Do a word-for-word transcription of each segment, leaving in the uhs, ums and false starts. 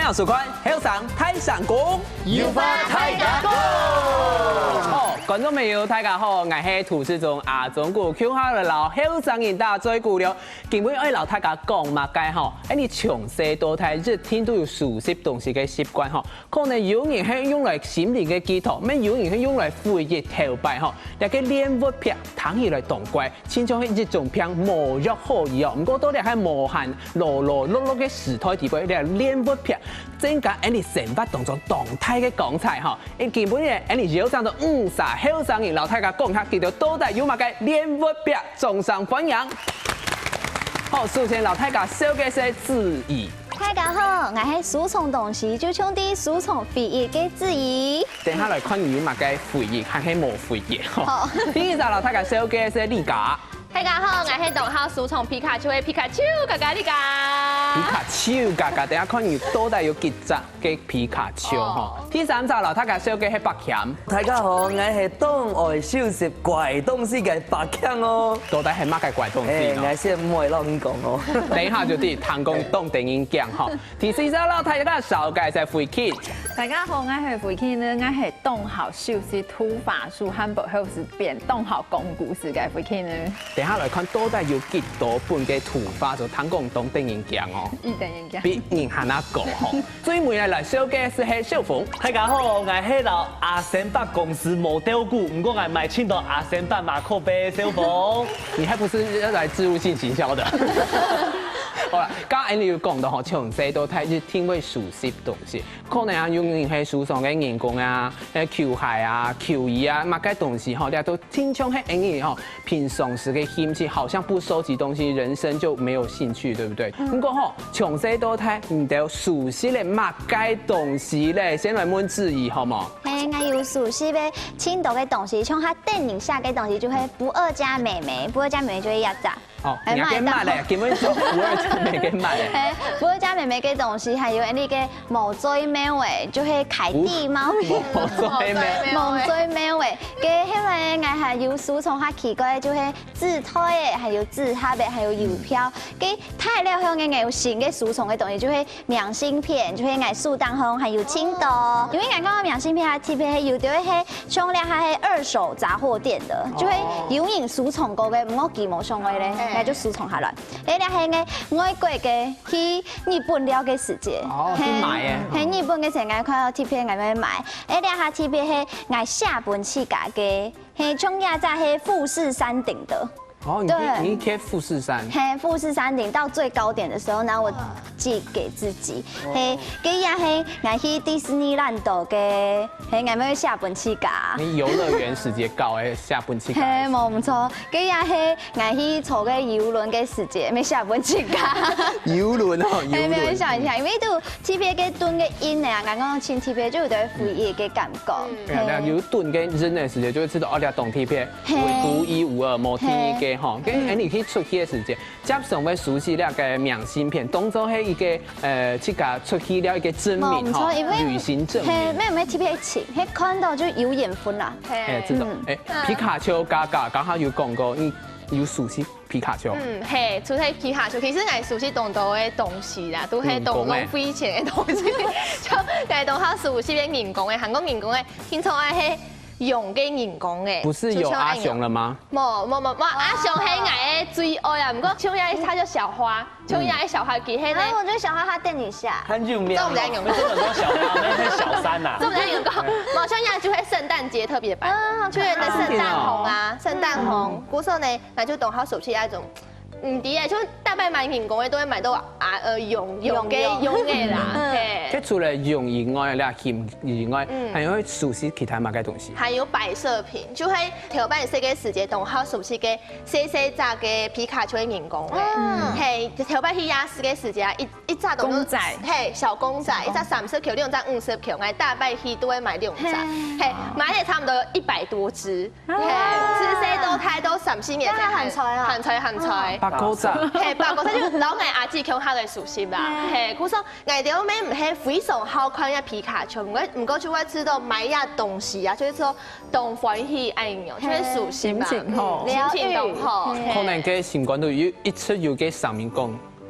歡迎收看《後生大聲公》，有話大家講。好，觀眾朋友，大家好，𠊎係主持人阿忠哥，共下來摎後生人打嘴鼓了。今晡日愛摎大家講麼个吼？𠊎俚從細到大一定都有收集東西个習慣吼，可能有人係用來心靈个寄託，乜有人係用來回憶頭擺吼。這个戀物癖聽起來當怪， 親像係一種病無藥可醫哦。毋過到底係無閒勞勞碌碌个時代底背，這戀物癖增加𠊎俚生活當中當大个光彩吼。因今晡日𠊎俚邀請到五儕後生人，摎大家講下佢兜到底有麼个戀物癖，掌聲歡迎。好，首先摎大家紹介係子怡。大家好，𠊎係收藏東西，就像在收藏回憶个子怡。等下來看你有麼个回憶，還係無回憶吼。好。第二儕摎大家紹介係麗佳。 大家好，𠊎係當好收藏皮卡丘个皮卡丘嘎嘎你好。皮卡丘嘎嘎，等下看你到底有幾隻个皮卡丘吼。哦。第三隻摎大家紹介係百強。大家好，𠊎係當愛收集怪東西个百強哦。到底係麼个怪東西呢？哎，𠊎先毋會摎你講哦。等一下就知，聽講當得人驚吼。第四隻摎大家紹介係慧琴。大家好，𠊎係慧琴呢，𠊎係當好收集圖畫書，還有好食變當好講故事个慧琴呢。 等下來看到底有幾多本个圖畫書，聽講當得人驚哦。一等人驚。比人還較高吼。最尾來，來紹介係小鳳。大家好，𠊎係摎阿森伯公司無鬥久，毋過𠊎買盡多阿森伯馬克杯个小鳳。你還不是要來置入性行銷的？好啦，剛剛𠊎俚有講到吼，從細到大一定會收集東西，可能啊，有人係收藏个人公啊，誒，球鞋啊、球衣啊，麼个東西吼，這都 親像係𠊎俚吼，平常時个興趣，好像不收集東西，人生就沒有興趣，對不對？嗯。毋過吼，從細到大，你兜收集了麼个東西咧？先來問子怡好無？嘿，𠊎有收集个盡多个東西，像較得人惜个東西，就係不二家妹妹，不二家妹妹就係這隻。哦，哎，你還買到。根本就不二家妹妹个買。嘿，不二家妹妹个東西，還有𠊎俚个 毛嘴貓誒，就係凱蒂貓咪。毛嘴貓。毛嘴貓誒，該後來𠊎還有收藏較奇怪个，就係紙袋誒，還有紙盒誒，還有郵票。該大了後𠊎有新个收藏个東西，就係明信片，就係𠊎手當中還有盡多。因為𠊎講个明信片啊，特別係有兜係像這下係二手雜貨店个，就係有人收藏過个，毋過佢無想愛咧，𠊎就收藏下來。誒，這係𠊎外國个 去日本尞个時節。哦，去買个。嘿，去日本个時節，𠊎看到特別𠊎愛買。誒，這下特別係𠊎寫分自家个，嘿，像這隻係富士山頂个。哦，你去，對。你去富士山。嘿，富士山頂到最高點的時候，然後我寄給自己。嘿，這也係𠊎去迪士尼樂園个，嘿，𠊎愛寫分自家。你遊樂園時節搞个寫分自家。嘿，無毋著。 該也係𠊎去坐个遊輪个時節，愛寫分自家。遊輪哦，遊輪。嘿，愛寫分自家，因為都特別个等个印啊，𠊎講盡特別，就有兜回憶个感覺。嗯。嘿，那有等个印个時節，就會知道，哦，這當特別，嘿。獨一無二，無第二个吼。嘿。跟，嗯。誒，你去出去个時節，接上會收集這个明信片，當做係一个，呃，自家出去尞一个證明吼，無毋著，因為，旅行證明。嘿，無，無特別請，係看到就有緣分啦。嘿。誒，真的，嗯。誒，皮卡丘嘎嘎，剛剛有講過，你 有收集皮卡丘。嗯，嘿，除忒皮卡丘，其實𠊎收集當多个東西啦，都係當浪費錢个東西。就𠊎當好收集个人公个，還過人公个，聽說愛係用个人公个。不是有阿雄了嗎？無，無，無，無，阿雄係𠊎个最愛啊，毋過像這隻小花，像這隻小花，其實呢，啊，我覺得小花它電一下。很有名。這種人公，這種叫小花，那是小三吶。這種人公，無像這隻就係聖誕節特別版，啊，好可愛。就係聖誕紅啊，聖誕紅，嗯。故所呢， 那就當好收集該種，嗯，對啊，就大概買人公个都會買到啊，呃，用，用个，用个啦，嗯。嘿。該除了用以外，你還以外，嗯。還會收集其他麼个東西？還有擺設品，就係頭擺細个時節，當好收集个細細隻个皮卡丘个人公个，嗯。嘿，頭擺去夜市个時節啊，一 一隻都，公仔。嘿，小公仔，一隻三十箍，兩隻五十箍，𠊎大概去都會買兩隻。嘿。嘿，買了差不多一百多隻。啊。嘿，自細到大都三四年，這樣還在啊？還在，還在。百箍隻。嘿，百箍隻就摎𠊎阿姊共下來收集啦。嘿。嘿，故所𠊎兜乜毋係非常好看這皮卡丘，毋過，毋過就會知道買這東西啊，就係說當歡喜恁樣，就係收集嘛。嘿。心情好。嗯，心情當好。療癒。嘿。可能該心肝肚有，一直有个聲音講，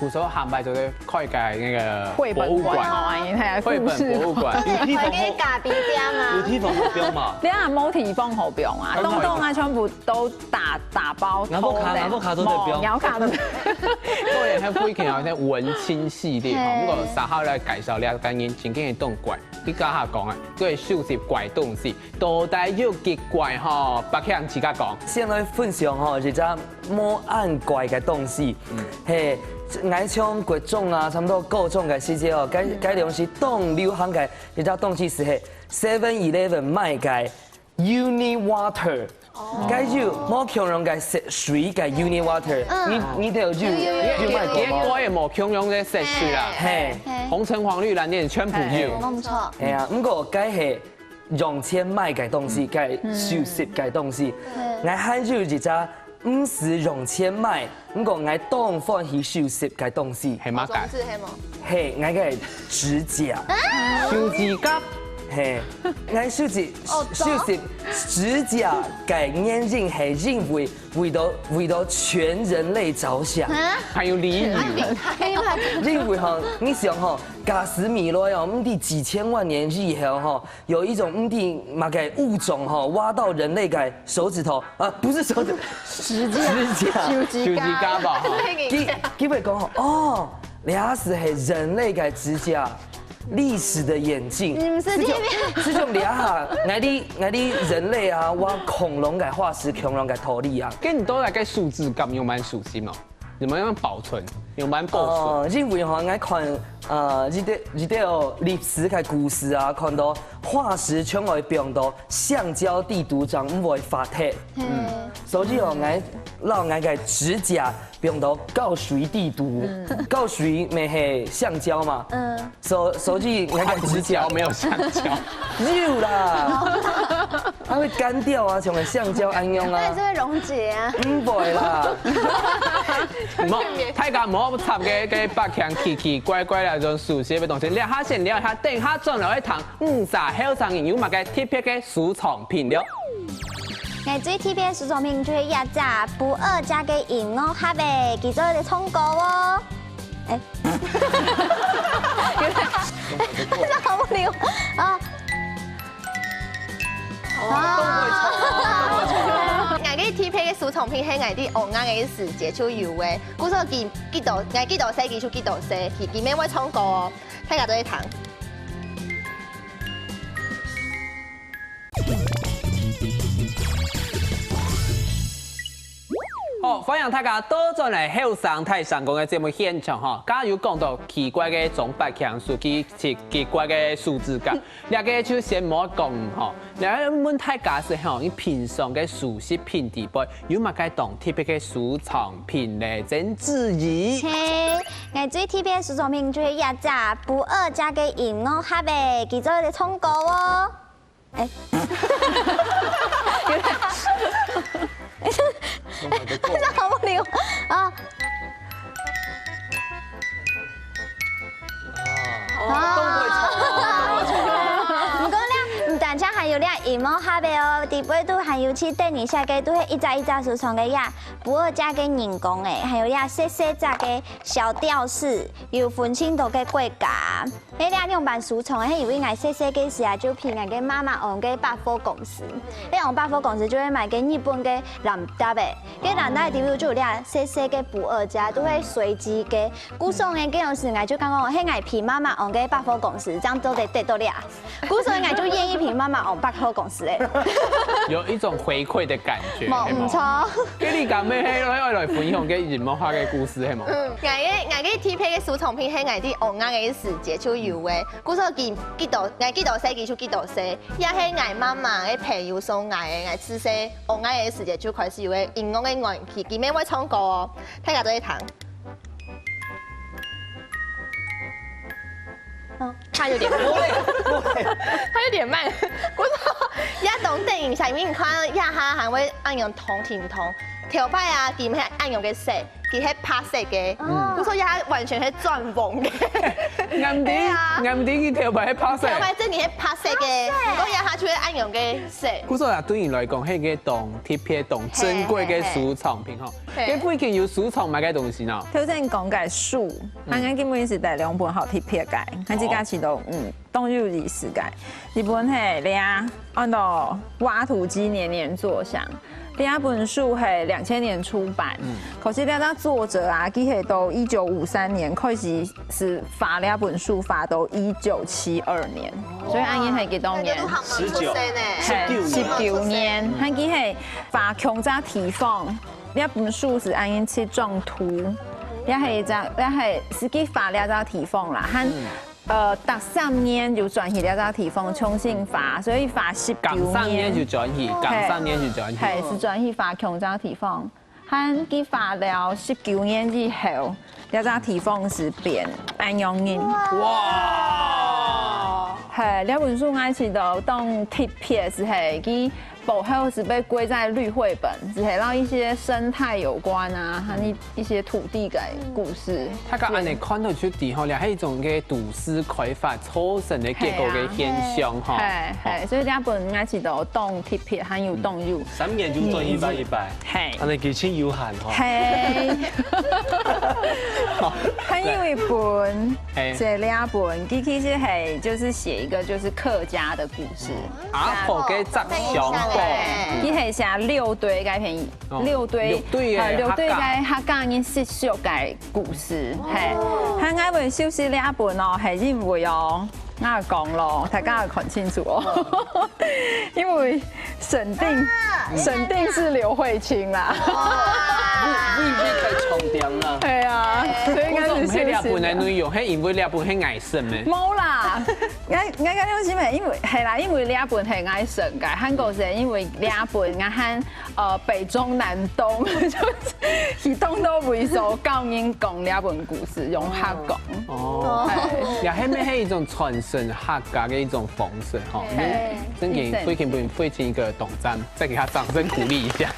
古時候下擺就係開个那個博物館，繪本館哦，哎，繪本博物館。有地方好，咖啡店啊有地方好放嘛？你啊，無地方好放啊，東東啊，全部都打打包雅摩卡，偷的雅摩卡都在放。雅摩卡都在。當然還有以前有些文青系列哈，嘿不過稍後來介紹了，當然真正會當怪，你剛下講啊，對，收集怪東西，到底有幾怪哈？白強自家講，先來分享吼，一隻無恁怪个東西。嘿，𠊎從國中啊，差不多高中个時節哦，該該當時當流行个一隻東西係嘿Seven Eleven賣个Uni Water。該有無共樣个色水个Uni Water，你你都有有有賣過無？也也也無共樣个色水啦，嘿，紅橙黃綠藍靛全部有。無錯。係啊，毋過該係用錢買个東西，該收集个東西。𠊎還有一隻毋使用錢買，毋過𠊎當歡喜收集个東西。係麼个？種子係無？嘿，𠊎个指甲。手指甲，嘿，𠊎收集收集指甲个原因係因為為到為到全人類著想。還有俚語。因為吼，你想吼，假使未來哦，毋知幾千萬年以後吼，有一種毋知麼个物種吼，挖到人類个手指頭啊，不是手指，指甲，指甲，手指甲吧，哈。佢佢會講吼，哦，這係係人類个指甲。歷史的眼鏡，你毋使這種這種這下，𠊎俚𠊎俚人類啊，挖恐龍个化石，恐龍个頭顱啊。跟你都來个手指甲有蠻熟悉嘛？怎麼樣保存？有蠻保存？哦，因為吼，𠊎看呃，一个一个歷史个故事啊，看到化石全會放到橡膠地圖上，毋會發黑。嗯，所以哦，𠊎摎𠊎个指甲放到膠水地圖，膠水毋係橡膠嘛，嗯，所所以𠊎个指甲指甲沒有橡膠。有啦，它會乾掉啊，像个橡膠恁樣啊那還是，會溶解啊。毋會啦。毋好，大家毋好插个个白強奇奇怪怪啦，種手寫个東西。聊下先聊一下，等下轉來會談五儕後生人有麼个特別个收藏品了。𠊎最特別个收藏品就係一隻布偶隻个音樂盒仔，佢做得唱歌哦。哎，好無聊啊！哦。𠊎个特別个收藏品係𠊎在學校个時節就有个，故所佢幾多，𠊎幾多歲佢就幾多歲，佢佢乜會唱歌哦，大家都會聽。 好，歡迎大家倒轉來後生大聲公个節目現場吼。剛剛有講到奇怪个張百強手機，奇奇怪个手指甲，這个就先莫講吼。來問大家係吼，你平常个收集品底背有麼个當特別个收藏品呢？曾志怡。嘿，𠊎最特別个收藏品就係一隻布偶隻个音樂盒仔，佢做得唱歌哦。哎，好無聊啊！哦，毋過咧，毋單淨還有這音樂盒仔哦，底背都還有去等一下个，都係一隻一隻收藏个呀，布偶隻个人公仔，還有這細細隻个小吊飾，有分盡多个國家。 誒，這仰般收藏个，係因為𠊎細細个時啊，就陪𠊎个媽媽往个百貨公司。誒，往百貨公司就會買个日本个藍帶仔，个藍帶底背就有這細細个布偶隻，都係隨機个。故所个，該當時𠊎就感覺，係𠊎陪媽媽往个百貨公司，正做得得到這。故所𠊎就願意陪媽媽往百貨公司誒。有一種回饋的感覺，無，係無毋錯。該你敢愛來來分享个音樂盒个故事，係無？嗯，𠊎个𠊎个特別个收藏品係𠊎在學校个時節就有个，故所佢幾多，𠊎幾多歲佢就幾多歲，也係𠊎媽媽个朋友送𠊎个，𠊎自細學校个時節就開始有个音樂个玩具，佢乜會唱歌哦，大家都會聽。哦，他有點慢，他有點慢。我說要懂電影一下，因為你看到亞哈還會按樣通停通，頭擺啊，佢毋係恁樣个色，佢係白色个。嗯。故所以佢完全係轉黃个。暗地，對啊。暗地佢頭擺係白色。頭擺真个係白色个，毋過佢就係恁樣个色。故所啊，對你來講，係一個當特別、當珍貴个收藏品吼。嘿，嘿，嘿。該附近有收藏麼个東西呢？頭先講个書，嗯。還有基本是帶兩本好特別个，還有自家都，嗯。 當有意思个。日本係這，安到挖土機年年作響。這本書係兩千年出版，嗯。可是這個作者啊，佢係到一九五三年開始係畫這本書，畫到一九七二年，所以恁樣係幾多年？十九，係，十九年，佢係畫共隻地方。這本書係恁樣七張圖，也係一張，也係實際畫這隻地方啦，還 呃，逐三年就轉去這隻地方重新畫，所以畫十九年。隔三年就轉去，隔三年就轉去。係，係，係轉去畫共隻地方。還佢畫了十九年以後，這隻地方係變恁樣形。哇！係，這本書𠊎試著當特別係，係佢背後係被歸在綠繪本，係係摎一些生態有關啊，還有一些土地个故事。大家恁樣看到就知吼，這係一種个都市開發造成个結果个現象吼。係啊。係，係，所以這本𠊎試著當特別，還有當有。三年就轉一擺一擺。係。恁樣其實有限吼。係。還有一本，係。這兩本，佢其實係就是寫一個就是客家的故事。 阿婆个摘香果。係，佢係寫六堆个片，哦，六堆，六堆个，呃，六堆个客家人習俗个故事，係。還𠊎會收集這本哦，係因為哦，𠊎講咯，大家要看清楚哦，因為審定，審定是劉慧卿啦。你，你，你太重點啦。係啊，所以應該是收集了。我總係這本个內容，係因為這本係𠊎審个。無啦， 𠊎，𠊎个良心係因為，係啦，因為這本係𠊎選个，還過係因為這本𠊎喊，呃，北中南東，就是去當多位所教人講這本故事，用客講。哦，也係乜係一種傳承客家个一種方式吼。係。正經，非常非常一個動作，再給他掌聲鼓勵一下。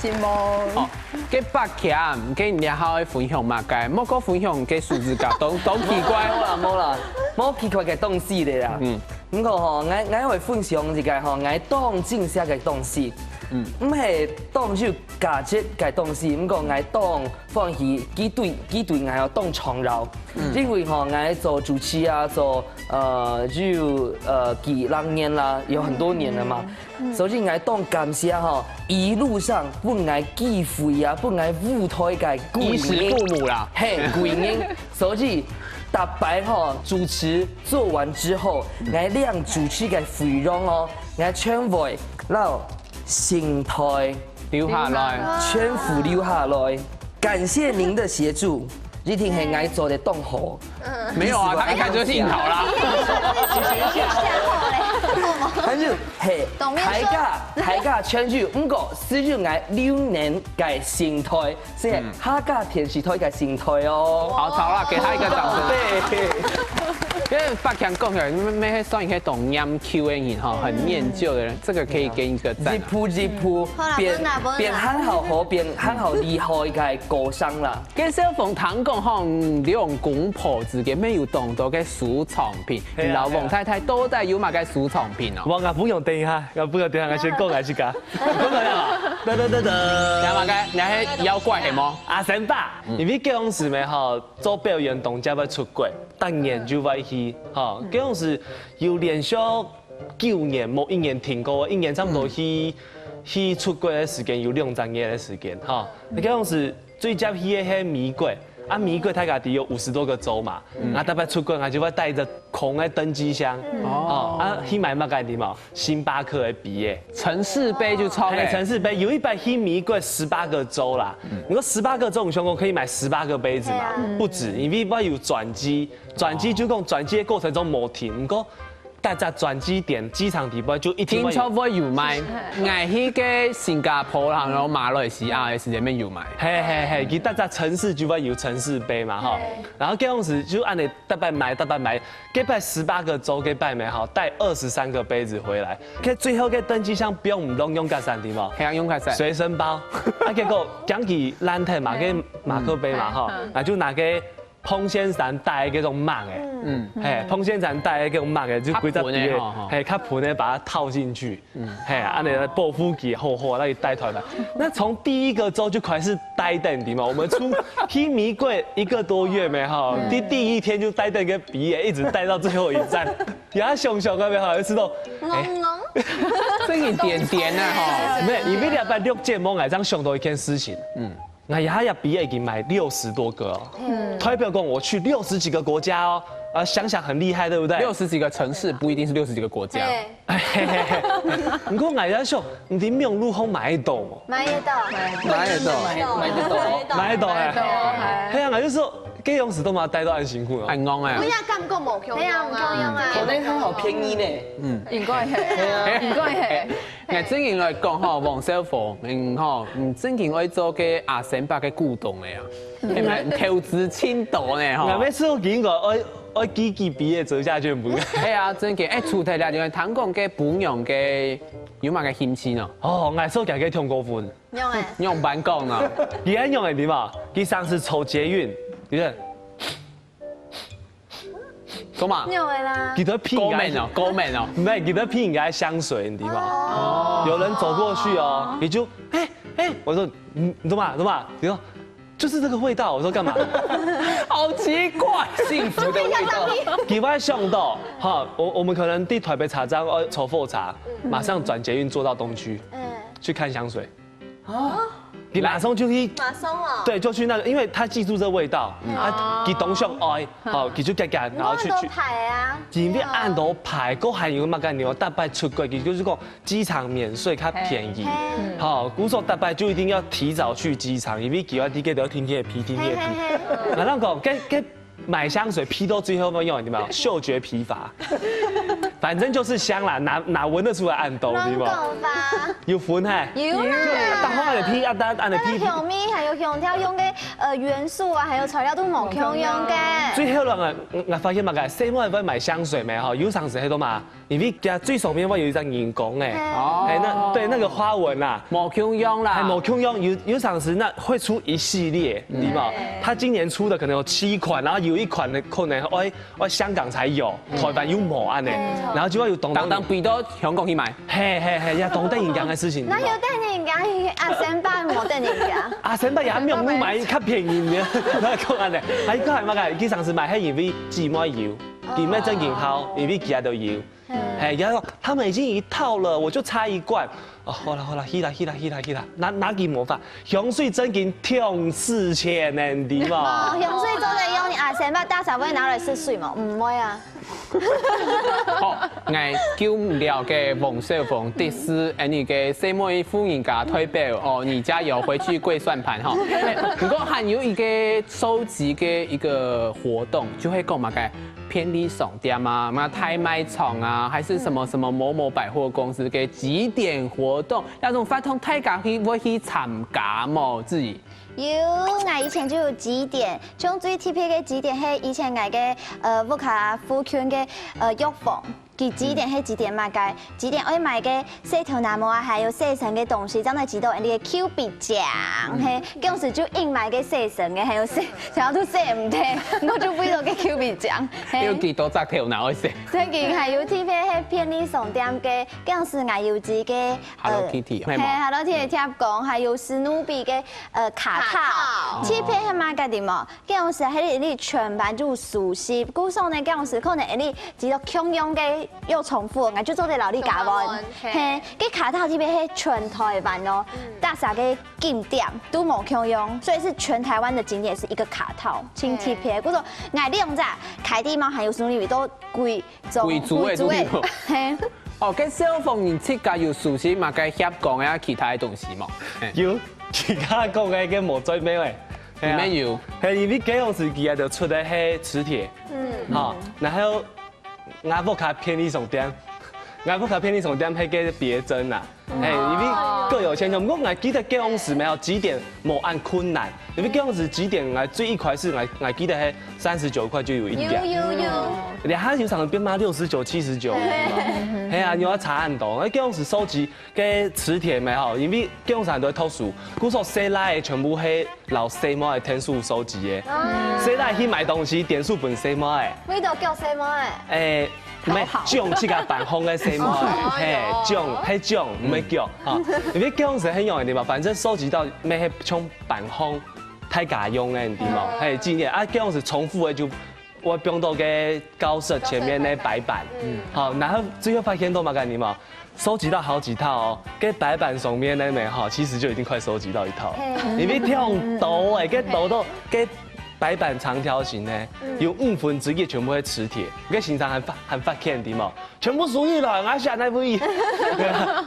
承蒙。好， 該柏強，該你這下愛分享麼个？莫過分享該手指甲，當，當奇怪。無啦，無啦，無奇怪个東西咧啦。嗯。毋過吼，𠊎，𠊎會分享一個吼，𠊎當珍惜个東西。嗯。毋係當有價值个東西，毋過𠊎當歡喜，佢對，佢對𠊎有當重要。嗯。因為吼，𠊎做主持啊，做，呃，有，呃，幾若年啦，有很多年了嘛。嗯。 所以𠊎當感謝吼，一路上分𠊎機會啊，分𠊎舞台个貴人。衣食父母啦。係，貴人。所以，逐擺吼，主持做完之後，𠊎領主持个費用哦，𠊎全會摎心袋留下來。全部留下來。 感謝您的協助，一定係𠊎做得當好。沒有啊，他一開始就應好啦。但是，係，大家，大家全就，毋過，只有𠊎留念个心袋，係客家電視台个心袋哦。好，好啦，給他一個掌聲。對。因為柏強講起來，乜，乜係算一個當念舊个人吼，很念舊的人，這個可以給你一個讚啊。一步一步，好啦，變，分啦，分啦。變很好，好，變很好，厲害个歌聲啦。 該小鳳聽講吼，你兩公婆之間乜有當多个收藏品，係啊，你摎王太太到底有麼个收藏品哦？係啊。哇，𠊎分享等一下，𠊎分享等一下，𠊎先講𠊎自家。講到呀，得得得得。你麼个？你係妖怪係無？阿三爸，嗯。因為該當時咩吼，做表演當加會出國，逐年就會去，吼，嗯。該當時有連續九年，無一年停過，一年差不多去，嗯。去出國个時間有兩三個月个時間，吼。該當時 最接去个係美國，啊，美國大家知有五十多個州嘛，嗯。啊，逐擺出國，𠊎就會帶著空个登機箱，嗯。哦，啊，去買麼个你知無？星巴克个杯仔。城市杯就超欸。係，城市杯，有一擺去美國十八個州啦，嗯。你說十八個州，你想講可以買十八個杯子嘛？對啊。不止，因為愛有轉機，轉機就講轉機个過程中無停，毋過大家轉機點、機場底部就一定會有。聽說會有賣，𠊎去个新加坡，然後馬來西亞个時間面有賣。嘿嘿嘿，佢大家城市就會有城市杯嘛哈。然後該樣子就恁樣逐擺買，逐擺買，該擺十八個州該擺咩哈，帶二十三個杯子回來。該最後个登機箱放毋落用該三點哦，係啊，用較少。隨身包。啊，結果驚佢爛忒嘛，該馬克杯嘛哈，啊就拿該彭先生帶个該種mug个，嗯，嘿，彭先生帶个該種mug个，就歸隻杯較笨个吼吼嘿，較笨个把它套進去，嘿，恁樣來保護佢好好，讓佢帶團來。那從第一個州就開始帶等的嘛，我們出去美國一個多月沒哈，第第一天就帶等个畢業，一直帶到最後一站，也想想个沒哈，就知道，哎，真个點點啊吼。沒，因為禮拜六節目，我正想到一件事情，嗯。 我這下畢業已經買六十多個哦，代表講我去六十幾個國家哦，啊，想想很厲害，對不對？六十幾個城市不一定是六十幾個國家。哎，嘿嘿嘿，你講我在想，你的網路好買得到無？買得到，買得到，買買得到。買得到哎。哎，嘿啊，我就說，這樣子都嘛帶到恁辛苦哦。很戇哎不。要感覺無共樣啊，可能還好便宜呢。應該係，應該係。哎，正經來講吼，黃少峰，嗯吼，嗯，正經愛做个阿森伯个股東个啊，係咪？投資盡多呢吼我每。次都經過，我我寄寄畢業折價券不是？係啊，正經，哎，除忒了，你看聽講个餔娘个有麼个興趣呢？哦，我說佢个中國分，用哎，用板講呢？佢還用个地方，佢上次坐捷運，你看，做嘛？用哎啦，佢都騙人家高门哦，高门哦。沒，佢都騙人家香水，你知道嗎？有人走過去哦，你就哎哎，我說你你懂嗎？懂嗎？你說就是這個味道，我說幹嘛？好奇怪，幸福的味道。你會想到哈，我我們可能對台北車站呃坐火車，馬上轉捷運坐到東區，嗯，去看香水，啊，你馬上就去馬上哦，對，就去那個，因為他記住這味道，啊，佢當想愛，好，佢就遽遽，然後去很多去。牌啊，因為恁多牌，該還有麼个你有大牌出國，佢就是講機場免稅較便宜。好，故所大牌就一定要提早去機場，因為佢要ticket都要天天批，天天批。嘿嘿嘿，然後講，該該買香水批到最後要用什麼？嗅覺疲乏。反正就是香啦，哪哪聞得出來恁多，對不？攏講吧，有分嘿。有啦，大花的批啊，單單的批。但是香味還有香調用个呃元素啊，還有材料都無共樣个。最後了，我我發現嘛，該細妹會買香水沒哈？有常時係都嘛，因為佢最上面會有一張眼光哎，哦哎，那對那個花紋啊，無共樣啦。還無共樣，有有常時那會出一系列，你知道？他今年出的可能有七款，然後有一款的可能哎哎香港才有，台灣又無恁呢，然後就會有懂懂當當飛到香港去買。嘿嘿嘿，也懂得人家的事情。那有帶人家去阿森伯，無帶人家。阿森伯也沒有買較便宜的，那講恁呢，還講還麼个？佢上次買係因為姊妹有，姊妹正經好，因為佢都有。嘿，然後他們已經一套了，我就差一罐。哦，好啦好啦，去啦去啦去啦去啦，拿拿佢無法，香水正經忒值錢呢，你知無？哦，香水做得用，你阿森伯大家會拿來食水嗎？毋會啊。好，𠊎救毋了个黃少峰，的是恁呢个細妹婦人家代表哦，你加油，回去跪算盤哈。不過還有一個收集个一個活動，就會講麼个便利商店啊，麼个大賣場啊，還是什麼什麼某某百貨公司个集點活動，那種活動大家去會去參加無？自己。有，𠊎以前就有集點，其中最特別个集點係以前𠊎个呃屋下附近个呃藥房，佢集點係集點麼个？集點愛買个洗頭那毛啊，還有洗身个東西，正來集到你个Q B獎，嘿，當時就硬買个洗身个，還有洗，然後都洗毋忒，我就為了个Q B獎，嘿。有幾多隻頭腦愛洗？最近還有特別係便利商店个，當時𠊎有一个 Hello Kitty，嘿係無？ ，Hello Kitty个貼講，還有史努比个呃卡套，特別係麼个个無？該樣時係你全班就熟悉，故所呢該樣時可能你只有共樣个又重複，𠊎就做得摎你加換。嘿，个卡套特別係全台灣哦，大家个景點都無共樣，所以是全台灣的景點是一個卡套，真特別。故所𠊎兩隻凱蒂貓還有史努比都貴 貴族个都有。嘿，哦，該少峰你自家有熟悉麼个協工啊，其他个東西無？嘿，有，其他講个个無最尾个，裡面有。嘿，因為該樣時佢就出个係磁鐵，嗯，好，然後 𠊎屋下便利商店，𠊎屋下便利商店係个別針啊。嘿，因為各有千秋。毋過𠊎記得該當時無幾點無恁困難，因為該當時幾點𠊎最一開始𠊎𠊎記得係三十九塊就有一條。有有有。你還有常變賣六十九、七十九，係啊，你要差很多。該當時收集个磁鐵無吼，因為該當時很多讀書，故所細倈仔全部係摎細妹仔天數收集个。細倈仔去買東西，點數分細妹仔。為著叫細妹仔。誒，毋係獎自家班項个細妹仔，嘿，獎，係獎，毋係獎哈。因為該當時係仰仔个嘛，反正收集到乜係像班項大家用个，你知無？嘿，紀念啊，該當時重複个就會放到該教室前面个白板。好，然後最後發現到麼个，你知無？收集到好幾套哦，該白板上面个乜吼，其實就已經快收集到一套，因為忒多誒，該多到該白板長條形呢，有五分之一全部係磁鐵，該先生還發還發現，知無？全部收起來，𠊎寫哪位？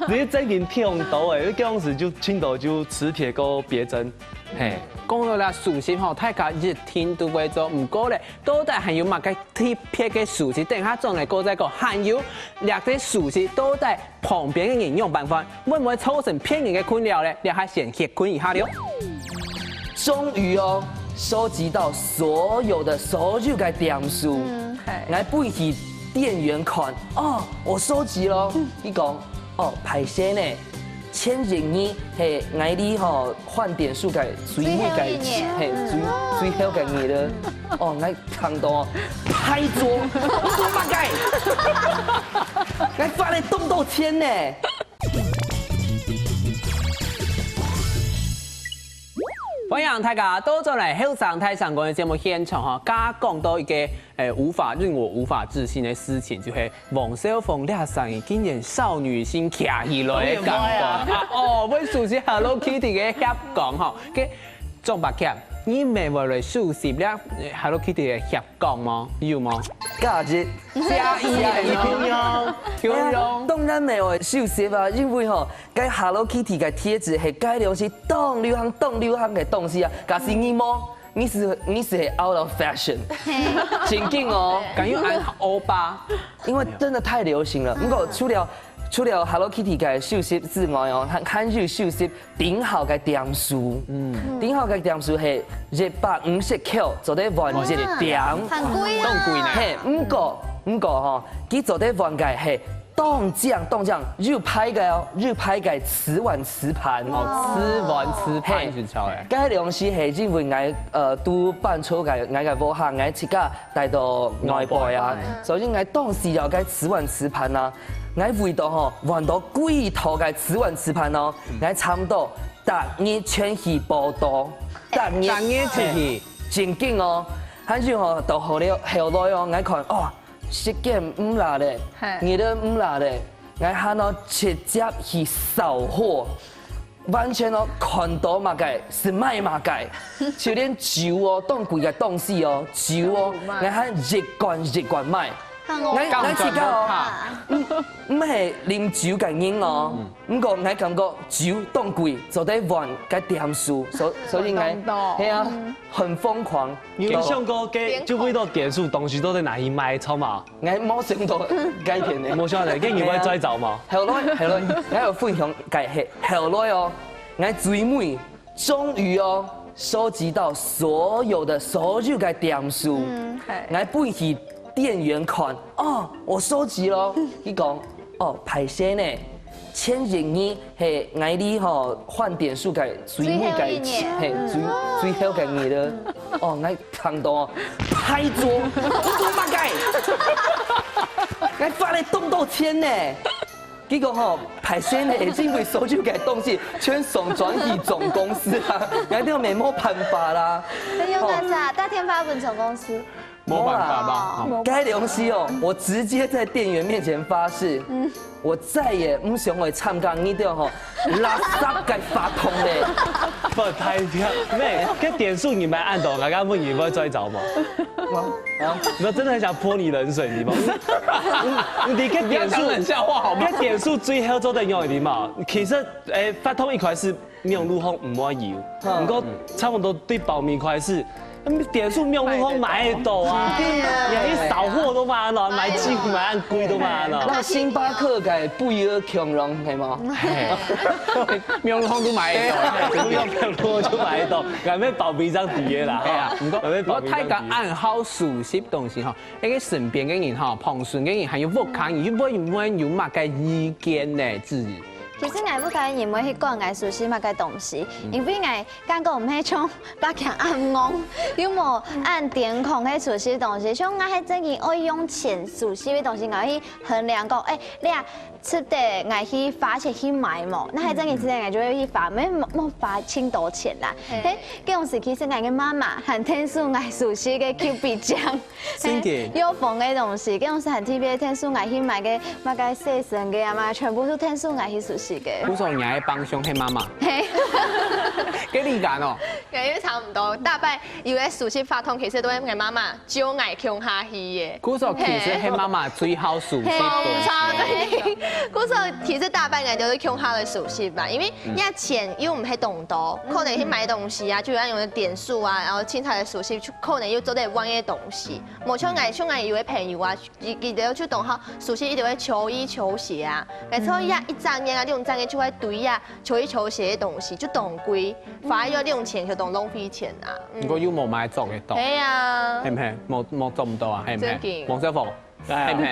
你真經忒多誒，該當時就盡多就磁鐵个別針，嘿。講到啦，收集吼，大家一定都會做，毋過咧，到底還有麼个特別个收集？等下轉來過再講。還有，這個收集到底旁邊个人仰般看，會毋會造成別人个困擾咧？這下先歇睏一下了。終於哦，收集到所有的所有个點數，嗯，係。來分佢店員看，哦，我收集咯。佢講，哦，歹勢呢，前一日係𠊎哩吼換點數个最尾个一日，最後一日。係，最最後个日了。哦，𠊎聽到歹做，你做麼个？𠊎罰了當多錢呢。 歡迎大家倒轉來後生大聲公个節目現場吼，剛剛講到一個，誒，無法，令我無法置信的事情，就係黃少峰這聲音竟然少女心徛起來的感覺。啊，哦，會收集Hello Kitty个協工吼，該張伯謙，你乜會來收集這Hello Kitty个協 講嗎？有嗎？假日。假日一定要。有用。當然無會收集啊，因為吼，該Hello Kitty个貼紙係該量時當流行、當流行个東西啊。假使你無，你係你係out of fashion。正經哦。敢用安歐巴？因為真的太流行了。不過除了除了Hello Kitty个收集之外哦，還還有收集 頂好个點數。嗯。頂好个點數係一百五十箍，做得換一點。哇，還貴啊。當貴呢。嘿，毋過毋過吼，佢做得換个係當靚當靚，有牌个哦，有牌个瓷碗瓷盤。哦，瓷碗瓷盤係，就著欸。該量時係因為𠊎，呃，都搬出个，𠊎个屋下，𠊎自家帶到外背啊，外背。所以𠊎當時有該瓷碗瓷盤啊。 𠊎為著吼，換到幾多个瓷碗瓷盤哦，𠊎差毋多逐日全去報到，逐日。逐日出去。正經哦，還有吼，到後來後來哦，𠊎看，哦，時間毋罅咧，嘿。日仔毋罅咧，𠊎還要直接去掃貨。 完全哦，看到麼个係買麼个，就連酒哦，當貴个東西哦，酒哦，都買。𠊎還一罐一罐買。還有，𠊎，𠊎自家哦，毋，毋係啉酒个人哦，毋過𠊎感覺酒當貴，做得換个點數，所，所以𠊎，當多。係啊，很瘋狂。你有想過，該，就為著點數東西都得拿去賣，著無？ 𠊎無想到該片呢。無想到，該你會再找嗎？後來，後來，𠊎有分享个係，後來哦，𠊎最尾終於哦，收集到所有的所有个點數，嗯，嘿。𠊎分佢店員看，哦，我收集咯，佢講，哦，歹勢呢，前一日係𠊎哩吼換點數个最尾个一日，最後一日。嘿，最，最後个日了。哦，𠊎 聽到，歹做，你做麼个？𠊎罰了當多錢呢！結果吼，歹勢呢，因為所有个東西全送轉去總公司啦，𠊎兜也無辦法啦。那用得啥？打電話問總公司。無辦法吧？無啦。該量時哦，我直接在店員面前發誓， 我再也毋想愛參加你兜吼垃圾个活動咧。不太對，咩？該點數你買恁多，剛剛問你會再找嗎？啊？那真的很想潑你冷水，你嗎？你，你該點數，不要講冷笑話好嗎？該點數最後做得用，你嗎？其實，誒，發通一開始網路項毋會有，嗯。毋過差不多對報名開始，點數網路上買得到啊，你去掃貨都買得到，買雞排買恁貴都買得到。該星巴克个不要窮人，係無？網路上都買得到，網路上就買得到，𠊎乜報名上底个啦，係啊，毋過，毋過大家恁好壽司東西吼，該个身邊个人吼，旁脣个人，還有屋下人，又會毋會有麼个意見呢？子瑜。其實𠊎屋下人毋會去管𠊎壽司麼个東西，因為𠊎感覺毋係像 北京恁戇，又無恁癲狂个壽司東西。像𠊎係真經愛用錢壽司个東西，𠊎去衡量講，欸，你啊，值得𠊎去花錢去買無？該係真經值得，𠊎就會去花，無，無花盡多錢啦。嘿，該種時其實𠊎个媽媽還𢯭手𠊎壽司个Q B醬。 真个。有分个東西，該種係很特別，𢯭手𠊎去買个，麼个洗身个啊嘛，全部都𢯭手𠊎去壽司个。故所你个幫兇係媽媽。嘿。該你講哦。感覺差毋多，大半有个壽司活動，其實都係𠊎媽媽招𠊎共下去个。故所其實係媽媽最好壽司个東西。嘿，無錯，真个。故所其實大半个都係共下个壽司吧，因為 嗯。你个錢又毋係當多，可能去買東西啊，就愛用點數啊，然後凊彩个壽司，就可能又做得換个東西。無像𠊎，像𠊎有个朋友啊，佢，佢兜就當好壽司，一定會球衣球鞋啊，每次呀一隻月啊、兩隻月就會堆啊球衣球鞋个東西，就當貴，花了零錢就當浪費錢啊。嗯。毋過又無買做得到。係啊。係毋係？無，無做毋到啊，係毋係？真个。黃小鳳。 係毋係？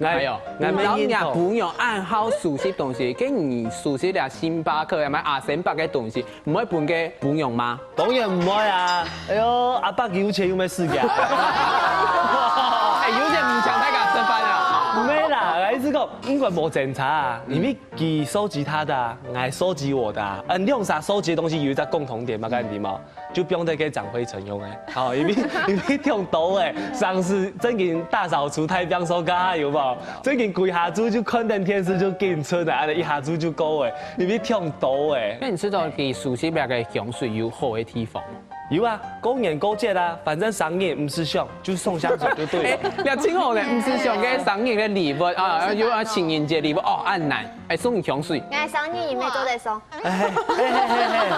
哎喲，𠊎，𠊎，你老娘朋友恁好壽司東西，該你壽司這星巴克，還有阿森伯个東西，毋會分該朋友嗎？當然毋會啊！哎喲，阿伯有錢又毋係世界。哎，有錢毋請大家食飯啊？毋係啦，𠊎意思講，應該無爭差啊，因為佢收集他的啊，𠊎收集我的啊，嗯，兩儕收集个東西有一隻共同點嘛，該你知無？ 就放在該長輩存用个。好，因為，因為忒多个，上次真經大掃除、大拚掃家下有無？真經歸下晝就看等電視就緊出來，恁樣一下晝就夠个，因為忒多个。該你知道佢壽司這个香水有好个地方嗎？有啊，過年過節啊，反正生日毋使想，就送香水就對了。哎，你聽好呢，毋使想該生日个禮物啊，又愛情人節禮物哦，恁難，哎，送你香水。𠊎生日也無做得送。 哎嘿嘿嘿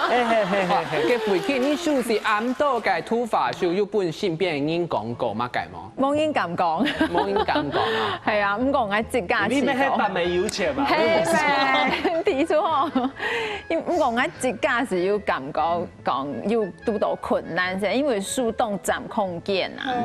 嘿嘿嘿嘿嘿。該回去你壽司暗到个土法手又分身邊人講過麼个無？無人敢講。無人敢講啊。係啊，毋過𠊎自家試過。你乜係扮無有錢嘛？係咩？提出吼，毋過𠊎自家係有感覺講有堵到困難，係因為手當佔空間啊。嗯。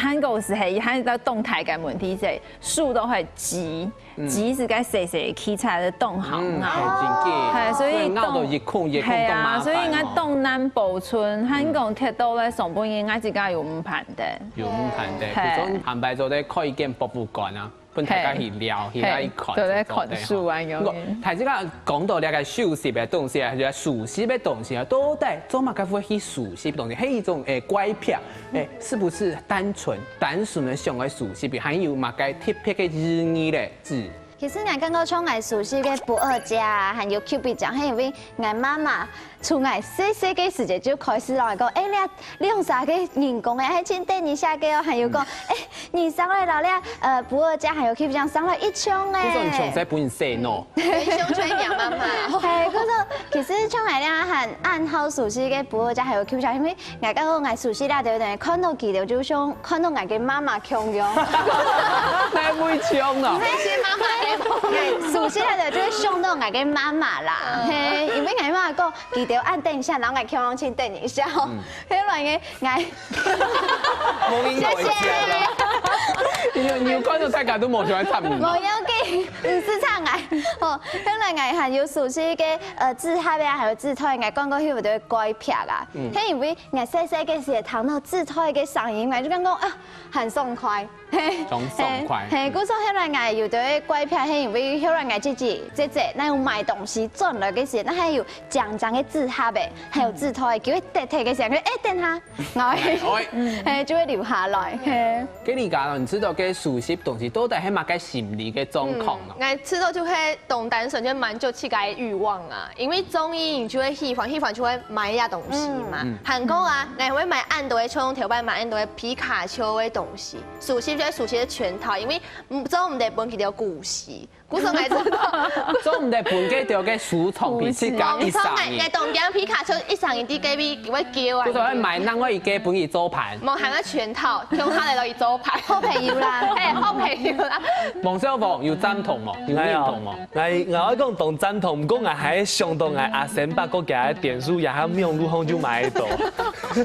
還過係，還有當大个問題係，手都會擠。 嗯。即使該細細个器材都當好咬。嗯，係真个。係，所以會咬到一空一空，係啊，當麻煩哦。所以𠊎當難保存，還講忒多个成本，𠊎自家又毋盼得。又毋盼得，係。故所下擺做得開一間博物館啊，分大家去尞，去該看，係，做得看書啊，有影。毋過，大家講到這个壽司个東西啊，就係壽司个東西啊，到底做麼个會去壽司東西？係一種，誒，怪癖，誒，是不是單純，單純个想愛壽司，還有麼个特別个意義咧？ 子瑜。其實𠊎感覺像𠊎熟悉个不二家啊，還有Q B醬，係因為𠊎媽媽從𠊎細細个時節就開始摎𠊎講，欸，這兩儕个人工个，還真得人惜个哦，還有講，欸，你生來摎這，呃，不二家還有Q B醬生來一樣欸。故所你從細分人洗腦。很像出來養媽媽。係，故所其實像𠊎這下還恁好熟悉个不二家還有Q B醬，因為 𠊎感覺𠊎熟悉啦，對不對？看到佢兜就像看到𠊎个媽媽共樣。哪會像呢？那些媽媽，𠊎熟悉啦，對，就會想到𠊎个媽媽啦。嗯。係，因為𠊎媽媽講，佢兜恁得人惜，然後𠊎共樣真得人惜。嗯。後來个𠊎，謝謝。你有，你有看到大家都無想要插你嗎？無要緊，毋使插𠊎。哦，後來𠊎還有熟悉个，呃，紙盒啊，還有紙袋，𠊎講過去有兜怪癖啊。嗯。係因為 𠊎細細个時聽到紙袋个聲音，𠊎就感覺啊，很爽快。係，當爽快。係，故所後來𠊎有兜怪癖，係因為後來𠊎自己姐姐，該有買東西轉來个時，該還有靚靚个紙盒仔，還有紙袋，叫佢跌跌个時，佢，欸，等下，𠊎，係，就會留下來。係。該你講，你知道該收集東西到底係麼个心理个狀況呢？嗯，𠊎知道就係當單純，就滿足自家个慾望啊。 因為中意你就會喜歡，喜歡就會買這東西嘛。嗯。還過啊，𠊎會買恁多个，像頭擺買恁多个皮卡丘个東西，收集就收集个全套，因為做毋得分佢兜過時。故所𠊎知道，做毋得分該條个書場皮自家一儕人。毋係，𠊎當驚皮卡丘一儕人在該位會噭啊。故所愛買另外一個分佢做伴。無，還愛全套，共下來落去做伴。好朋友啦。嘿，好朋友啦。王少峰有贊同無？有認同無？𠊎，𠊎愛講當贊同，毋過𠊎還想到𠊎阿仙伯个个點數，也還網路項就買得到。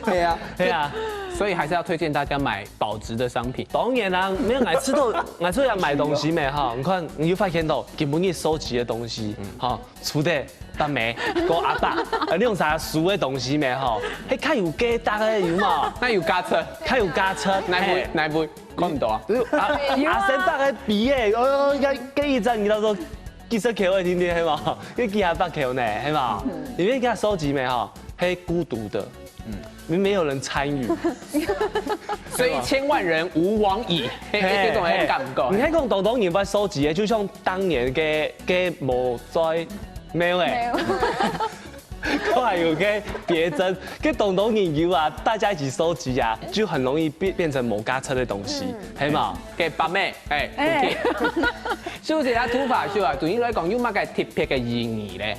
對啊。對啊。所以還是要推薦大家買保值的商品。當然啦，沒有，𠊎知道，𠊎出來買東西咩哈，你看，你就發現到，根本你收集的東西，哈，除了大妹、跟阿爸，呃，那種啥書的東西咩哈，還較有價值的有無？那有價值？較有價值，哪一位？嘿。哪一位？看毋到啊。就是啊，阿仙伯个筆耶，哦，該，該一張你到時候幾十塊，我聽聽，係無？該幾下百塊呢，係無？因為佢收集咩哈，還孤獨的。 嗯，沒有人參與。所以千萬人吾往矣，嘿，嘿，這種的感覺。你看，講當多人會收集的，就像當年个，个無在，沒有欸。沒有。過來有个別針，个當多人有啊，大家一起收集啊，就很容易變，變成無價值的東西，嗯。係無？个八妹，哎，哎。OK。是不是啊？土法秀啊，對你來講有麼个特別的意義咧？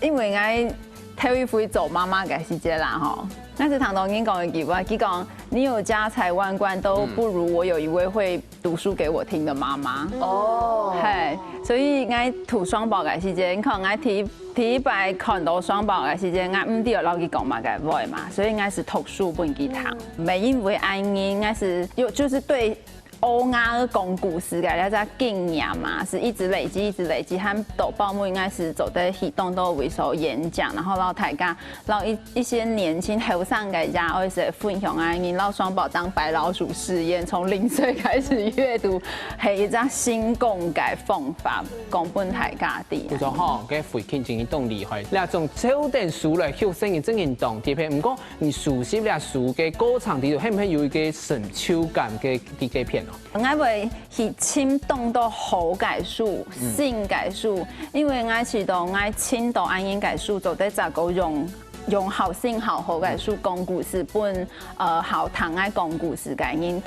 因為𠊎 頭一回做媽媽个時節啦吼，𠊎係聽到人講一句話，佢講：「你有家財萬貫，都不如我有一位會讀書給我聽的媽媽。」哦。嘿，所以𠊎讀雙胞个時節，你看𠊎第一，第一擺看到雙胞个時節，𠊎毋知愛摎佢講麼个話嘛，所以𠊎係讀書分佢聽。也因為恁樣，𠊎係有，就是對 學𠊎講故事个這隻經驗嘛，係一直累積，一直累積，和到包尾𠊎係做得去當多位所演講，然後摎大家，摎一，一些年輕後生个也愛係分享啊，你摎雙胞當白老鼠實驗，從零歲開始閱讀，係一隻成功个方法，講分大家知。有時候吼，該慧卿真經當厲害，這種手等書來學生个真經當特別。毋過，你收集這書个過程裡頭，係毋係有一個成就感个，个，个片哦？ 𠊎會去尋當多好个書，嗯。新个書，因為𠊎知道𠊎尋到恁樣个書，做得再過用，用好新好好个書講故事，分，呃，好聽愛講故事个人聽。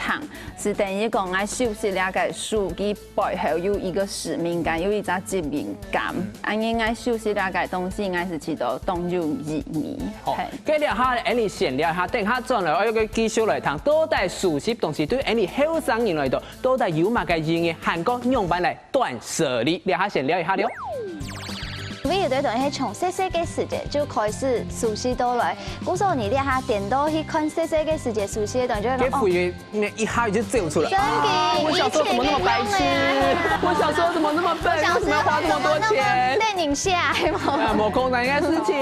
係等於講𠊎收集這个書，佢背後有一個使命感，有一隻責任感。嗯。恁樣𠊎收集這个東西，𠊎係知道當有意義。好，嘿。該這下𠊎俚先尞一下，等下轉來，𠊎又繼續來談，到底收集東西對𠊎俚後生人來講， 到底有麼个意義，還過仰般來斷捨離？這下先尞一下了。因為有兜人係從細細个時節就開始收集到來，故所你這下顛倒去看細細个時節收集个東西，就會講，哦，該回憶一下就走出來。真的，啊，我小時候怎麼那麼白痴？以前的樣欸。我小時候怎麼那麼笨？我小時候怎麼那麼，為什麼要花這麼多錢？電影下來嘛。啊，無可能个事情。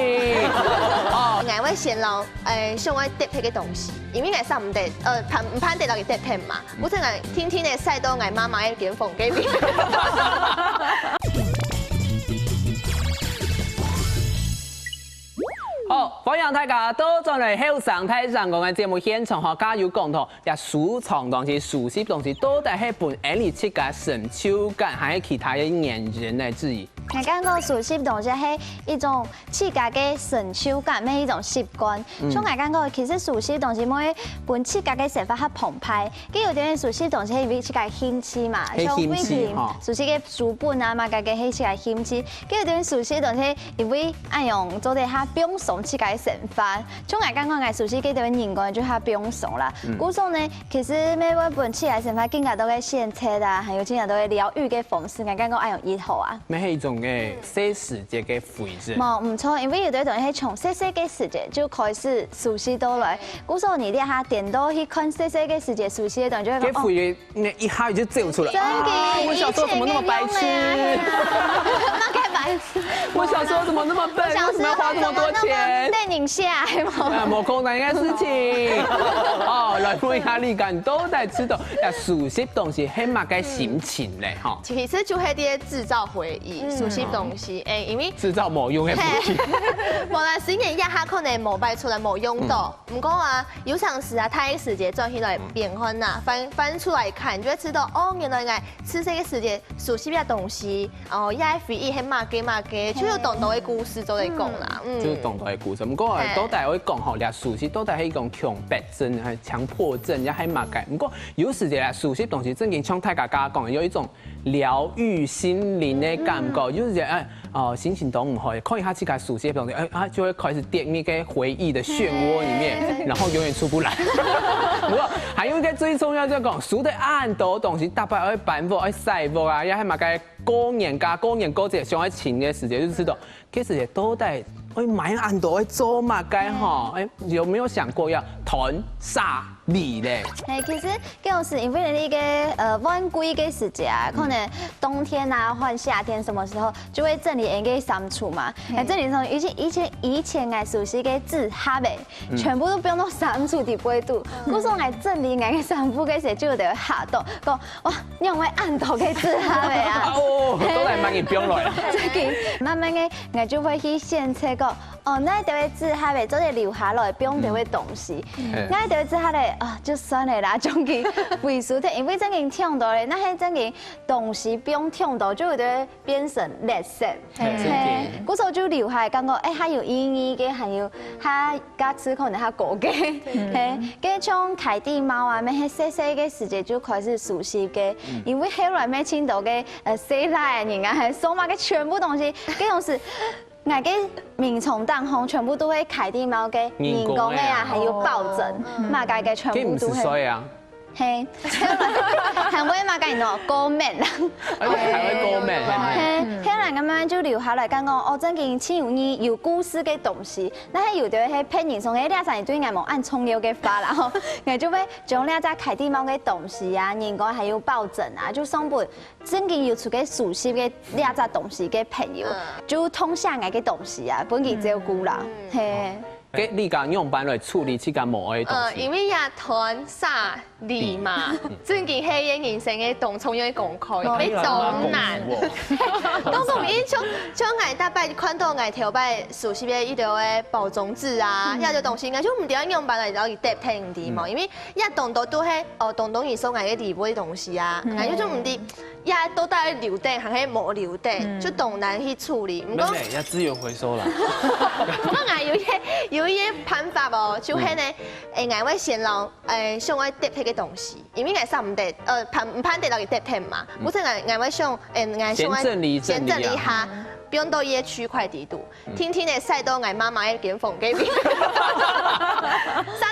哦。𠊎會先摎，誒，想愛特別个東西，因為𠊎想毋得，呃，盼，毋盼得摎佢特別嘛。 我正來天天个曬到𠊎媽媽个間房間裡。好，歡迎大家倒轉來後生大聲公个節目現場吼，加油講吼，這收藏東西、收集東西，到底係分𠊎俚自家成就感，還係其他个原因呢？之一。𠊎感覺收集東西係一種 自家个成就感，乜一種習慣。嗯。像𠊎感覺，其實收集東西會分自家个生活較豐沛。佢有兜人收集東西係因為自家興趣嘛，係興趣，像慧卿吼。收集个書本啊，麼个个係自家興趣。佢有兜人收集東西，因為恁樣做得較放鬆自家个生活。像𠊎感覺，𠊎收集个兜人講就較放鬆啦。嗯。故所呢，其實乜會分自家生活更加多个選擇啊，還有更加多个療癒个方式，𠊎感覺恁樣異好啊。乜係一種个細時節个 回憶。無，毋著，因為有兜人係從細細个時節就開始收集到來，故所你這下顛倒去看細細个時節收集个東西，就會講，哦，該回憶一下就走出來。真的，啊，我小時候怎麼那麼白痴？以前的樣欸。那個白痴。我小時候怎麼那麼笨？我小時候怎麼那麼，為什麼要花這麼多錢？電影下來嘛。啊，無可能个事情。哦，來問一下你，你到底知道，啊，收集東西係麼个心情咧？吼。其實就係在製造回憶，嗯。收集東西，欸，因為 製造無用个東西。嘿，無啦，雖然這下可能無擺出來，無用到。嗯。毋過啊，有常時啊，大个時節轉去來變換啊，翻，翻出來看，就會知道，哦，原來𠊎細細个時節收集个東西，哦，這个回憶係麼个麼个，就有當多个故事做得講啦。嗯。嗯。就有當多个故事。毋過啊，嘿。到底會講吼，這收集到底係一種強迫症，還係強迫症，也還麼个。毋過有時節啊，收集東西正經像大家剛剛講的，有一種療癒心靈的感覺，就是覺得哎哦心情都很好，看一下自家熟悉的東西，哎啊就會開始跌入那個回憶的漩渦裡面，然後永遠出不來。不過還有一個最重要就係講，收到恁多東西，逐擺愛搬屋、愛徙屋啊，也還嘛該過年加過年過節想愛清的時節，就知道其實到底愛買恁多愛做麼个吼？哎，有沒有想過要囤啥禮咧？哎，其實就是因為你个呃換季个時節啊，可能冬天啊換夏天什麼時候就會整理𠊎个衫櫥嘛。哎，整理衫櫥以前以前以前𠊎熟悉个紙盒仔，全部都放到衫櫥底背肚。故所𠊎整理𠊎个衫櫥个時節就有得嚇到，講哇，仰會恁多个紙盒仔啊？哦，都來買你放落來。最近慢慢个，𠊎就會去選擇講，哦，哪一條个紙盒仔做得留下來，放兜个東西。哪一條个紙盒仔，啊，就算了啦，總係回收忒，因為正經忒多咧，該係正經東西放忒多，就會變成垃圾。嘿嘿，故所就留下來，感覺哎，還有意義个，還有它價值可能較高个。嘿，該像凱蒂貓啊，乜係細細个時節就開始熟悉个，因為後來乜盡多个呃細倈人啊，還送嘛个全部東西，該種係。 𠊎个眠床頂項全部都係凱蒂貓个人工个啊，還有抱枕，麼个个全部都係。所以啊，嘿，還會麼个喏，過敏啦。而且還會過敏，嘿，後來慢慢就留下來，感覺哦，正經盡有意有故事个東西。該係有兜係別人送个，這儕對𠊎無恁重要个話啦吼，𠊎就會將這隻凱蒂貓个東西啊，人工還有抱枕啊，就送分 正經有出个熟悉个這隻東西个朋友，就同享𠊎个東西啊，分佢照顧啦，嘿。該你講仰般來處理自家無愛个東呃，西？因為也囤啥禮嘛，正經係人生个當重要个功課，非常難。當然，像像𠊎大概看到𠊎頭擺熟悉个一條个包裝紙啊，遐个東西，𠊎就毋知愛仰般來然後佢搭配你嘛，因為也當多都係哦，當多人送𠊎个禮物个東西啊，𠊎就毋知 也到底留等還係無留等，就當難去處理。毋過妹妹要資源回收啦。毋過𠊎有一個有一個辦法哦，就係呢，誒，𠊎會先摎誒想愛搭配个東西，因為𠊎想毋得，呃，辦毋辦得到佢搭配嘛，故所𠊎𠊎會想，誒，𠊎想愛先整理整理啊先整理下，放到一個區塊底肚，定定仔徙到𠊎媽媽个間房間裡。續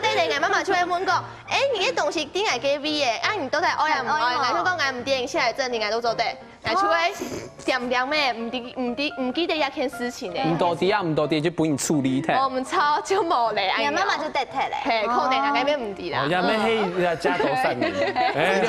等仔，𠊎媽媽就會問講：「誒，你个東西在𠊎个位誒，啊，你到底愛啊毋愛？」𠊎就講：「𠊎毋知，你先來整理，𠊎都做得。」 𠊎就會恬恬个，毋知毋知毋記得這件事情呢。毋多知啊，毋多知就分你處理忒。我毋知就無咧，你媽媽就得忒咧，嘿，可能大概也毋知啦。哦，也沒黑人家加多善良。自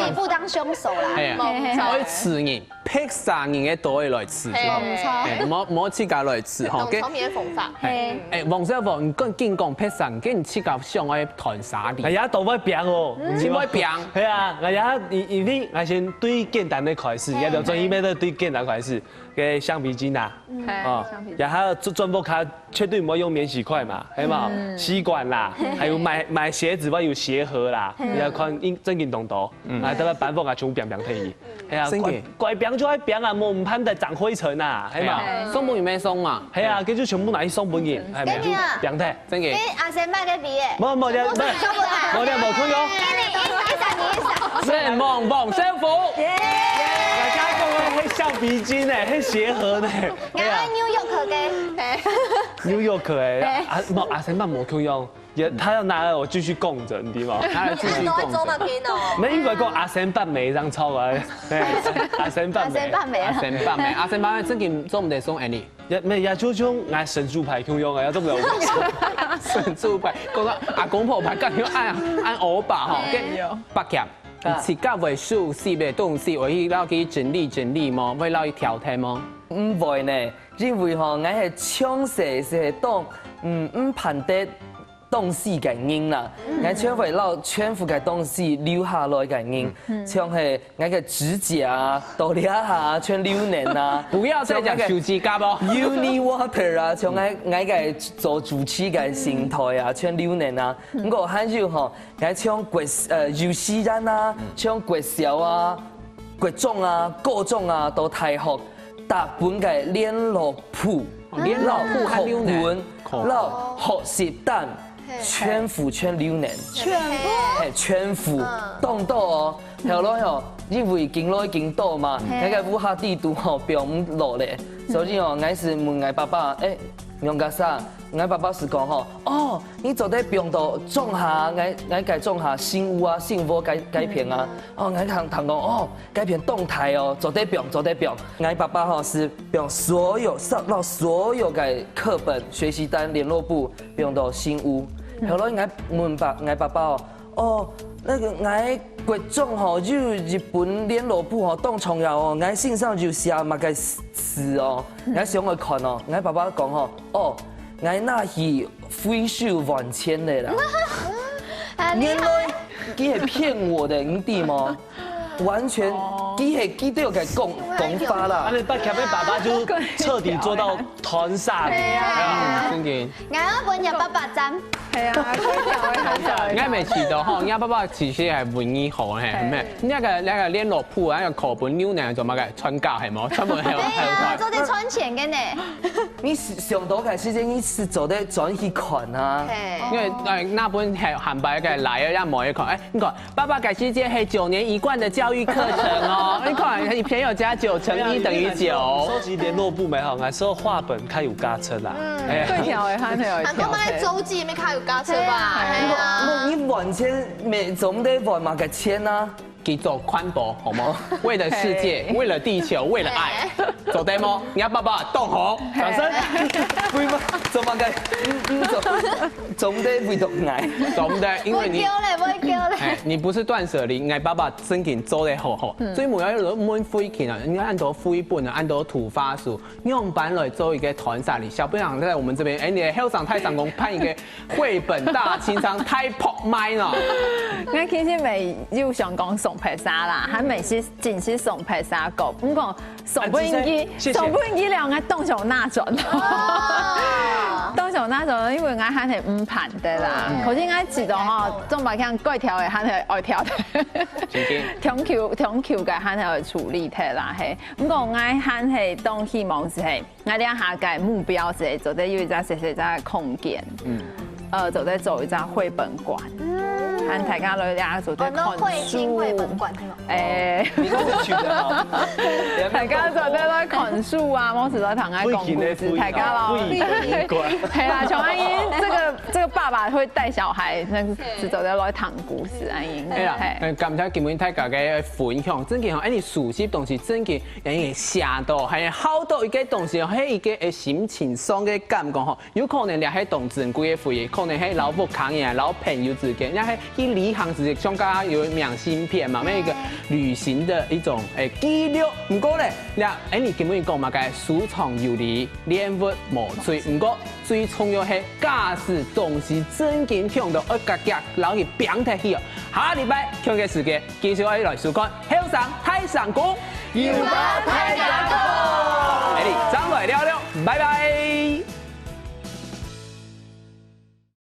己不當兇手啦。哎呀，無毋知。愛處理，別儕人个都會來處理。嘿哎，莫莫自家來處理吼。用聰明的方法。嘿，哎，黃師傅，你講緊講別儕，你自家想愛囤啥哩？哎呀，都會變哦。真會變。係啊，哎呀，因因為𠊎先對簡單个開始，也就專業个對簡單開始，个橡皮筋啊，嘿哦，然後轉轉屋下絕對毋會用免洗筷嘛，係嘛？吸管啦，還有買買鞋子，會有鞋盒啦，你要看正經當多，啊，等下搬屋啊，全部變變忒去。係啊，真个乖乖變就愛變啊，無毋盼得長灰塵啊，係嘛？送分你咩送嘛？係啊，這就全部拿去送分人，係咪？真个啊變忒。真个。跟阿仙爸个比耶，無無無無，無無無，無用。一一三你一三，承蒙黃師傅。大家講个迄橡皮筋呢，迄鞋盒呢？然後New York个， New York个啊，無阿仙爸無共樣，也他要拿了我繼續供着，你知嗎？他要繼續供着。可以哦。那應該講阿仙爸沒這樣抄啊，對，阿仙爸沒。阿仙爸沒了。阿仙爸咩？阿仙爸咩？正經做毋得送Annie。也沒也就像俺神主牌共樣啊，要做不了。神主牌，講到阿公婆牌，感覺按按歐巴吼，跟八強，你自家會收集个東西，會去摎佢整理整理無？會摎佢挑剔無？毋會呢，因為吼，𠊎係從細就係當毋毋盼得東西个人啦，𠊎全會摎全部个東西留下來个人，像係𠊎个指甲啊，到這下啊，全留等啊。不要再講手機甲哦。Uni Water啊，像𠊎𠊎个做主持个心態啊，全留等啊。毋過還有吼，𠊎像國呃幼稚園啊，像國小啊、國中啊、高中啊，到大學，逐本个聯絡簿、聯絡簿還留等。課本、摎學習單，全部全留等。全部。嘿，全部當多哦。後來哦，因為緊來緊多嘛，嘿。該个屋下地圖吼，放毋落咧。所以吼，𠊎係問𠊎爸爸，欸，仰結煞？𠊎爸爸係講吼，哦，你做得放到莊下，𠊎，𠊎个莊下新屋啊，新屋該，該片啊。哦，𠊎聽，聽講，哦，該片當大哦，做得放，做得放。𠊎爸爸吼係放所有，收到所有个課本、學習單、聯絡簿，放到新屋。後來𠊎問爸，𠊎爸爸哦， 哦，該个𠊎國中吼有一本聯絡簿吼，當重要哦，𠊎身上有寫麼个事哦，𠊎想愛看哦。𠊎爸爸講吼，哦，𠊎拿去回收還錢个啦。原來佢係騙我的，你知無？完全佢係佢都有个講，講法啦。恁樣，爸，爸爸就徹底做到斷捨離。對啊。嗯，真的。 𠊎愛分若爸爸讚。係啊，該條个，該條个。𠊎每次都吼，若爸爸其實係文藝好嘿，係毋係？該个，該个聯絡簿啊，該个課本、牛奶做麼个？傳教係無？專門係，對啊，係有傳。做得賺錢个呢。你想到个時間，你係做得轉去看啊。係。因為，呃，該本還，還擺个來啊，也無一看，欸，你看， 爸爸个時間係九年一貫的教育課程哦。你看，一片有加九乘一等於九。收集聯絡簿沒有？還收畫本較有價值啦。嗯。哎呀。對條个，還有一條。還講麼个週記，乜較有價值吧？對啊。哎呀。你，你還錢，乜總得還麼个錢啊？去做環保，好嗎？為了世界，嘿。為了地球，為了愛，嘿。做得無？你要爸爸動吼。掌聲。為麼，做麼个？你，你做，總得為著愛。總得，因為你，會丟嘞，會丟嘞。哎，你不是斷捨離，你爸爸 正經做得好好。嗯。所以𠊎愛問慧琴啊，你看恁多繪本啊，恁多圖畫書，仰般來做一個斷捨離？小朋友在我們這邊，哎，你的後生大聲公辦一個繪本大清倉大拍賣呢？𠊎其實乜有想講送別儕啦，還毋係真實送別儕過，毋過送分佢，啊，謝謝。送分佢了，𠊎當想拿轉。哦。當想拿轉，因為𠊎還係毋盼得啦。嗯。可是𠊎知道吼，嗯。總把像該條个還係愛挑的。 真經。長久，長久个還係愛處理忒啦，嘿。毋過𠊎還係當希望係，嘿，𠊎這下个目標係做得有一隻細細隻个空間，嗯。呃，做得做一隻繪本館，嗯。喊大家來這做得看書。哦，那繪本館，對嗎？哎。你都會取得好。大家做得來看書啊，無事來聽𠊎講故事，大家咯。繪本館。係啦，像阿英這個，這個爸爸會帶小孩，那是做得來聽故事，阿英。 哎呀，嘿。呃，感謝今晡日大家个分享，真个吼，哎，你書籍東西真个，哎，寫到，還有好多一個東西，還有一個，哎，心情上个感覺吼，有可能這係當珍貴个回憶，可能係老屋下人啊，老朋友之間，也係去旅行時，像剛剛有明信片嘛，那個旅行的一種，哎，記錄。毋過呢，這，哎，你今晡日講嘛，該書場有禮，蓮霧無罪。毋過最重要係，假使東西真經暢到，愛遽遽摎佢拚忒去哦。 下禮拜共个時間，繼續愛來收看後生大聲公，有話大聲講。哎，你正來尞尞，拜拜。